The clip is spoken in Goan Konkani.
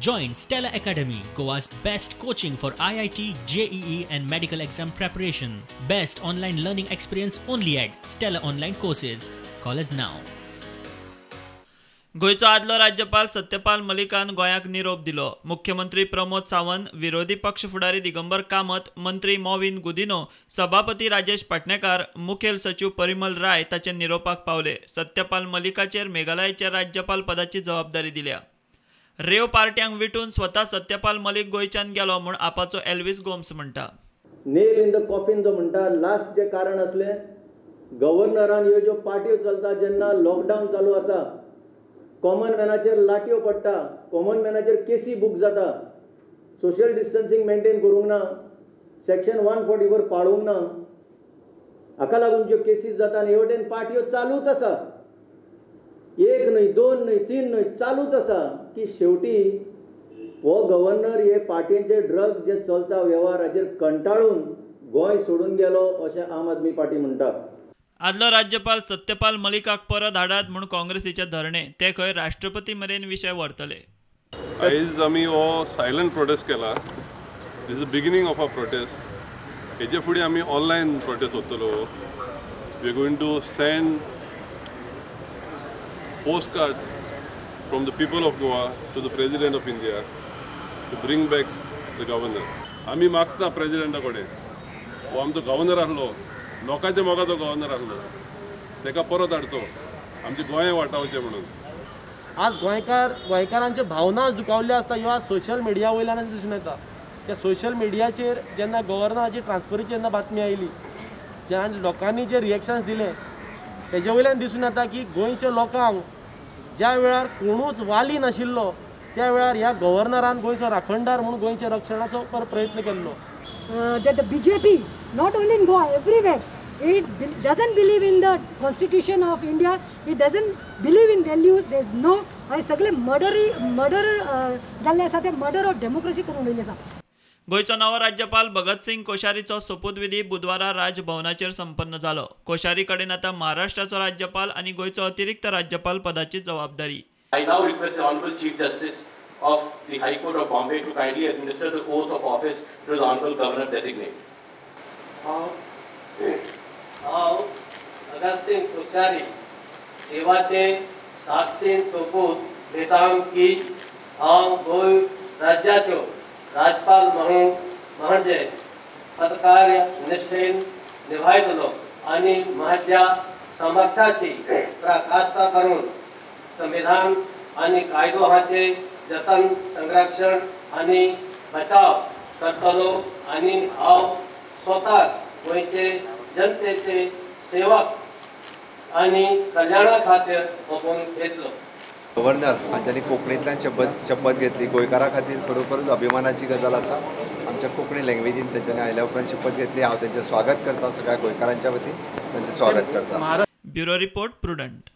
Join Stella Academy, Goa's best coaching for IIT, JEE and medical exam preparation. Best online learning experience only at Stella Online Courses. Call us now. गोंयचो आदलो राज्यपाल सत्यपाल मलिकान गोंयाक निरोप दिलो. मुख्यमंत्री प्रमोद सावंत, विरोधी पक्ष फुडारी दिगंबर कामत, मंत्री मॉविन गुदिनो, सभापती राजेश पाटणेकार, मुखेल सचिव परिमल राय ताचे निरोपाक पावले. सत्यपाल मलिकाचेर मेघालयाच्या राज्यपाल पदाची जबाबदारी दिल्या. रेव पार्ट्यांक विटून स्वता सत्यपाल मलिक गोंयच्यान गेलो म्हूण आपाचो एल्विस गोम्स म्हणटा. नेल इन the coffin जो म्हणटा, लास्ट जे कारण असलें गव्हर्नरान ह्यो ज्यो पार्ट्यो चलता जेन्ना लॉकडावन चालू आसा, कॉमन मॅनाचेर लाटयो पडटा, कॉमन मॅनाचेर केसी बूक जाता, सोशल डिस्टन्सिंग मेंटेन करूंक ना, सेक्शन 144 पाळूंक ना, हाका लागून ज्यो केसीस जाता आनी हे वटेन पार्ट्यो चालूच आसा, एक न्हय, दोन न्हय, तीन न्हय, चालूच आसा की शेवटी हो गव्हर्नर हे पार्टींचे ड्रग जे चलता वेव्हार हाचेर कंटाळून गोंय सोडून गेलो अशें आम आदमी पार्टी म्हणटा. आदलो राज्यपाल सत्यपाल मलिकाक परत हाडात म्हूण काँग्रेसीचे धरणे, ते खंय राष्ट्रपती मेरेन विशय व्हरतले. आयज आमी हो सायलंट प्रोटेस्ट केला. This is beginning of a protest. हेजे फुडें आमी ऑनलायन प्रोटेस्ट वतलो. We are going to send postcards from the people of Goa to the President of India to bring back the governor. आमी मागता प्रेजिडेंटा कडेन, हो आमचो गव्हर्नर आसलो, लोकांच्या मोगाचो गव्हर्नर आसलो, ताका परत हाडचो, आमचें गोंय वाटावचें म्हणून. आज गोंयकारांच्यो भावना दुखावल्ल्यो आसता ह्यो आज सोशल मिडिया वयल्यान दिसून येता. त्या सोशल मिडियाचेर जेन्ना गव्हर्नराची ट्रान्सफरीची जेन्ना बातमी आयली, जेन्ना लोकांनी जे रिएक्शन्स दिले तेजे वयल्यान दिसून येता की गोंयच्या लोकांक ज्या वेळार कोणूच वाली नाशिल्लो त्या वेळार ह्या गव्हर्नरान गोंयचो राखणदार म्हणून गोंयच्या रक्षणाचो प्रयत्न केल्लो. That the BJP, not only in Goa, everywhere, it doesn't believe in the constitution of India, it doesn't believe in values, there is no, सगळे मर्डर जाल्ले आसा, ते मर्डर ऑफ डेमोक्रेसी करून उडयले आसा. गोंयचो नवो राज्यपाल भगतसिंग कोश्यारीचो सोपूतविधी बुधवारा राजभवनाचेर संपन्न जालो. कोश्यारी कडेन आतां महाराष्ट्राचो राज्यपाल आनी गोंयचो अतिरिक्त राज्यपाल पदाची जबाबदारी. I now request the Honorable Chief Justice of the High Court of Bombay to kindly administer the oath of office to the Honorable Governor designate. हांव भगतसिंग कोश्यारी देवाचे साक्षीन सोपूत घेता की हांव गोंय राज्याचो राज्यपाल म्हणून म्हणजे पदकार्य निष्ठेन निभायतलो आनी म्हज्या सामर्थ्याची पराकाष्ठा करून संविधान आनी कायदो हांचे जतन, संरक्षण आनी बचाव करतलो आनी हांव स्वताक गोंयचे जनतेचे सेवक आनी कल्याणा खातीर ओपून घेतलो. गव्हर्नर हांच्यांनी कोंकणींतल्यान शपथ घेतली. गोंयकारां खातीर खरोखरूच अभिमानाची गजाल आसा. आमच्या कोंकणी लँग्वेजीन तेंच्यांनी आयल्या उपरांत शपथ घेतली. हांव तेंचें स्वागत करता, सगळ्या गोंयकारांच्या वतीन तेंचें स्वागत करता. Bureau report, Prudent.